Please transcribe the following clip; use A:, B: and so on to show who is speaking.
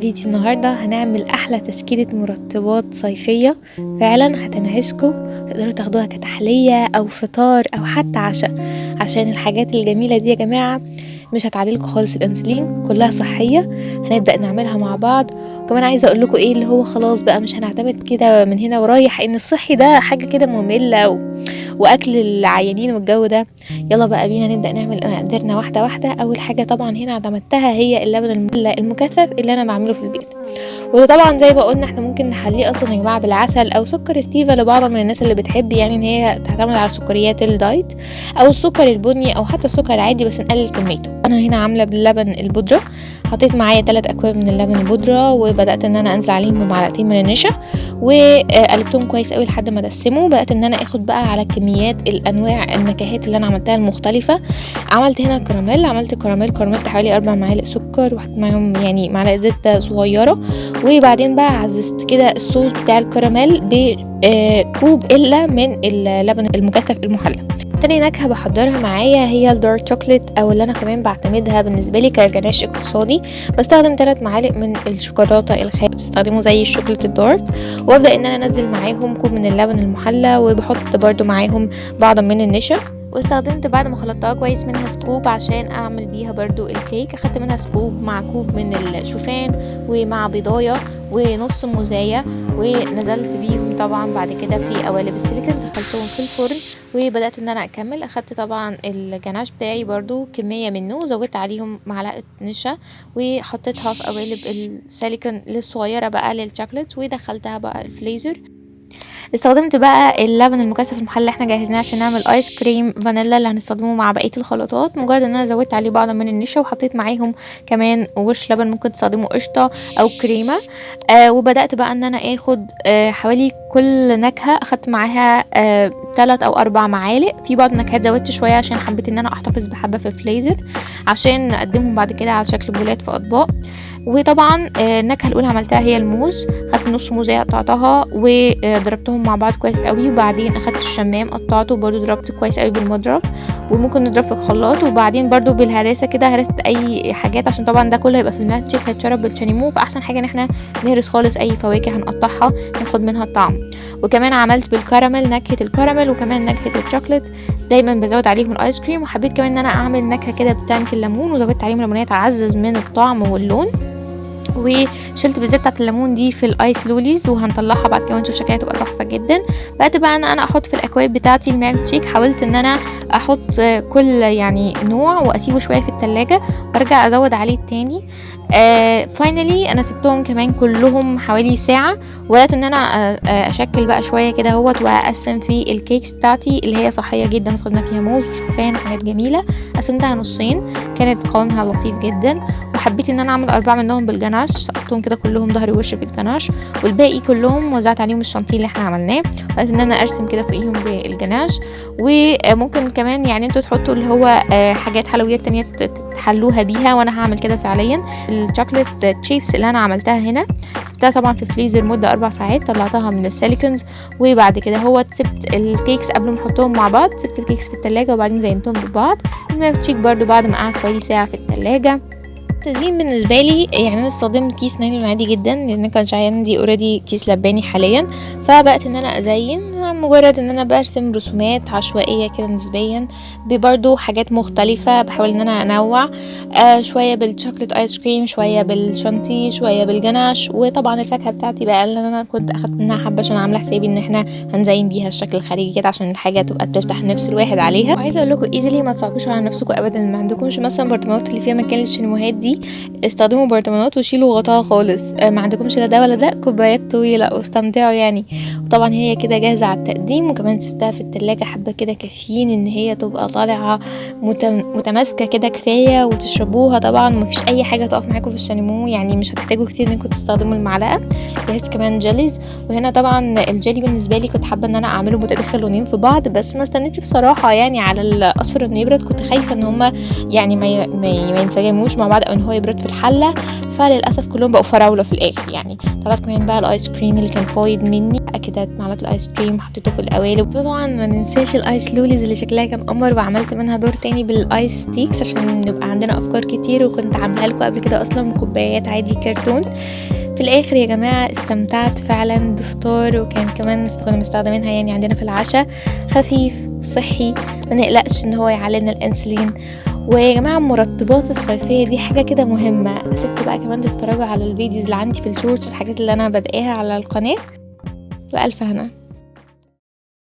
A: فيديو النهاردة هنعمل أحلى تشكيلة مرطبات صيفية فعلا هتنعشكم، تقدروا تاخدوها كتحلية أو فطار أو حتى عشاء، عشان الحاجات الجميلة دي يا جماعة مش هتعليلكوا خالص الأنسولين، كلها صحية. هنبدأ نعملها مع بعض. وكمان عايزة أقول لكم إيه اللي هو خلاص بقى مش هنعتمد كده من هنا ورايح إن الصحي ده حاجة كده مملة وأكل العيانين والجو ده. يلا بقى بينا نبدأ نعمل مقاديرنا واحدة واحدة. أول حاجة طبعا هنا اعتمدتها هي اللبن المكثف اللي أنا بعمله في البيت، وطبعا زي ما قلنا احنا ممكن نحليه اصلا يا جماعة بالعسل او سكر ستيفا لبعض من الناس اللي بتحب يعني ان هي تعتمد على سكريات ال diet او السكر البني او حتى السكر العادي، بس نقلل كميته. انا هنا عامله باللبن البودره، حطيت معايا 3 اكواب من اللبن البودره، وبدات ان انا انزل عليهم بمعلقتين من النشا وقلبتهم كويس قوي لحد ما دسموا. بدات ان انا اخد بقى على كميات الانواع النكهات اللي انا عملتها المختلفة. عملت هنا كراميل، عملت كراميل كراميلت حوالي 4 معالق سكر وحطيت معاهم يعني معلقه زبدة صغيرة، وبعدين بقى عززت كده الصوص بتاع الكراميل بكوب الا من اللبن المكثف المحلى. تاني نكهة بحضرها معايا هي ال dark chocolate، او اللي انا كمان بعتمدها بالنسبة لي كجناش اقتصادي. بستخدم 3 معالق من الشوكولاتة الخام، بتستخدمه زي الشوكولاتة ال dark، وابدا ان انا انزل معاهم كوب من اللبن المحلى، وبحط برده معاهم بعض من النشا. واستخدمت بعد ما خلطتها كويس منها scoop عشان اعمل بيها برضو الكيك. اخدت منها scoop مع كوب من الشوفان ومع بيضايه ونص موزايه، ونزلت بيهم طبعا بعد كده في قوالب السيليكون، دخلتهم في الفرن وبدات ان انا اكمل. اخدت طبعا الجناش بتاعي برضو كمية منه وزودت عليهم معلقه نشا وحطيتها في قوالب السيليكون الصغيرة بقى للشوكليت، ودخلتها بقى الفريزر. استخدمت بقى اللبن المكثف المحلى اللي احنا جهزناه عشان نعمل ايس كريم فانيلا اللي هنستخدمه مع بقية الخلطات. مجرد ان انا زودت عليه بعض من النشا وحطيت معاهم كمان وش لبن، ممكن تستخدموا قشطه او كريمة. وبدات بقى ان انا اخد حوالي كل نكهة اخدت معاها 3 او 4 معالق. في بعض النكهات زودت شوية عشان حبيت ان انا احتفظ بحبه في الفريزر عشان نقدمهم بعد كده على شكل بولات في اطباق. وطبعا النكهة الاولى عملتها هي الموز، خدت نص موزيه قطعتها وضربتهم مع بعض كويس قوي، وبعدين اخدت الشمام قطعته برضو ضربت كويس قوي بالمضرب، وممكن نضرب في الخلاط، وبعدين برضو بالهراسه كده هرست اي حاجات عشان طبعا ده كله هيبقى في الميلك شيك هيتشرب بالشانيمو، فاحسن حاجة ان احنا نهرس خالص اي فواكه هنقطعها ناخد منها الطعم. وكمان عملت بالكراميل نكهة الكراميل وكمان نكهة الشوكليت، دايما بزود عليهم الايس كريم. وحبيت كمان ان انا اعمل نكهة كده بتانك الليمون وزودت عليهم ليمونيه تعزز من الطعم واللون، وشلت بالزيت بتاعت الليمون دي في ال ice lollies وهنطلعها بعد كده ونشوف شكلها تبقى تحفة جدا. بدات بقى ان انا احط في الاكواب بتاعتي الميلك شيك، حاولت ان انا احط كل يعني نوع واسيبه شوية في التلاجة وارجع ازود عليه التاني. finally انا سبتهم كمان كلهم حوالي ساعة، وبدات ان انا اشكل بقى شوية كده اهوت واقسم في ال cakes بتاعتي اللي هي صحية جدا، استخدمنا فيها موز وشوفان وحاجات جميلة. قسمتها نصين، كانت قوامها لطيف جدا، وحبيت ان انا اعمل 4 منهم بالجناش، سقطتهم كده كلهم ظهري وش في الجناش، والباقي كلهم وزعت عليهم الشانتيه اللي احنا عملناه. بدات ان انا ارسم كده فوقيهم بالجناش، وممكن كمان يعني انتوا تحطوا اللي هو حاجات حلويات تانية تحلوها بيها، وانا هعمل كده فعليا. ال chocolate chips اللي انا عملتها هنا سبتها طبعا في فريزر مده 4 ساعات، طلعتها من ال silicones، وبعد كده هو سبت ال cakes قبل ما احطهم مع بعض، سبت ال cakes في التلاجة وبعدين زينتهم ببعض. الميلك شيك برضو بعد ما قعد حوالي ساعة في التلاجة. التزيين بالنسبة لي يعني انا استخدمت كيس نايلون عادي جدا لان كانش عندي already كيس لباني حاليا، فبقت ان انا ازين مجرد ان انا برسم رسومات عشوائية كده نسبيا ببرضو حاجات مختلفة، بحاول ان انا انوع شوية بال chocolate ice cream، شوية بالشانتي، شوية بالجناش، وطبعا الفاكهة بتاعتي بقى اللي انا كنت اخدت منها حبه عشان عامله حسابي ان احنا هنزين بيها الشكل الخارجي كده عشان الحاجة تبقى بتفتح نفس الواحد عليها. وعايزه اقول لكم easily ما تصعبوش على نفسكم ابدا، ما عندكمش مثلا برطمانات اللي فيها مكان للشنيموهات دي، استخدموا برطمانات وشيلوا غطاها خالص. ما عندكمش لا ده ولا ده، كوبايات طويلة واستمتعوا يعني. وطبعا هي كده جاهزة على التقديم، وكمان سبتها في التلاجة حبه كده كافيين ان هي تبقى طالعه متماسكة كده كفاية وتشربوها. طبعا مفيش اي حاجة تقف معاكم في الشانيمو، يعني مش هتحتاجوا كتير انكم تستخدموا المعلقة. جهزت كمان jellies، وهنا طبعا الجيلي بالنسبة لي كنت حابة ان انا اعمله متداخل لونين في بعض، بس ما استنيتش بصراحة يعني على الاصفر انه يبرد، كنت خايفة ان هما يعني ما ينسجموش مع بعض او ان هو يبرد في الحلة، فللاسف كلهم بقوا فراوله في الاخر. يعني طلعت كمان بقى الايس كريم اللي كان فايض مني كده، معلقه الايس كريم حطيته في القوالب. طبعا ما ننساش ال ice lollies اللي شكلها كان قمر، وعملت منها دور تاني بال ice sticks عشان نبقى عندنا افكار كتير، وكنت عاملاها لكم قبل كده اصلا بكوبايات عادي كرتون. في الاخر يا جماعة استمتعت فعلا بفطار، وكان كمان كنا مستخدمينها يعني عندنا في العشاء، خفيف صحي، ما نقلقش ان هو يعلي الانسولين. ويا جماعة المرطبات الصيفية دي حاجة كده مهمة. هسيبكم بقى كمان تتفرجوا على ال videos اللي عندي في ال shorts، الحاجات اللي انا بادئاها على القناة. والف هنا.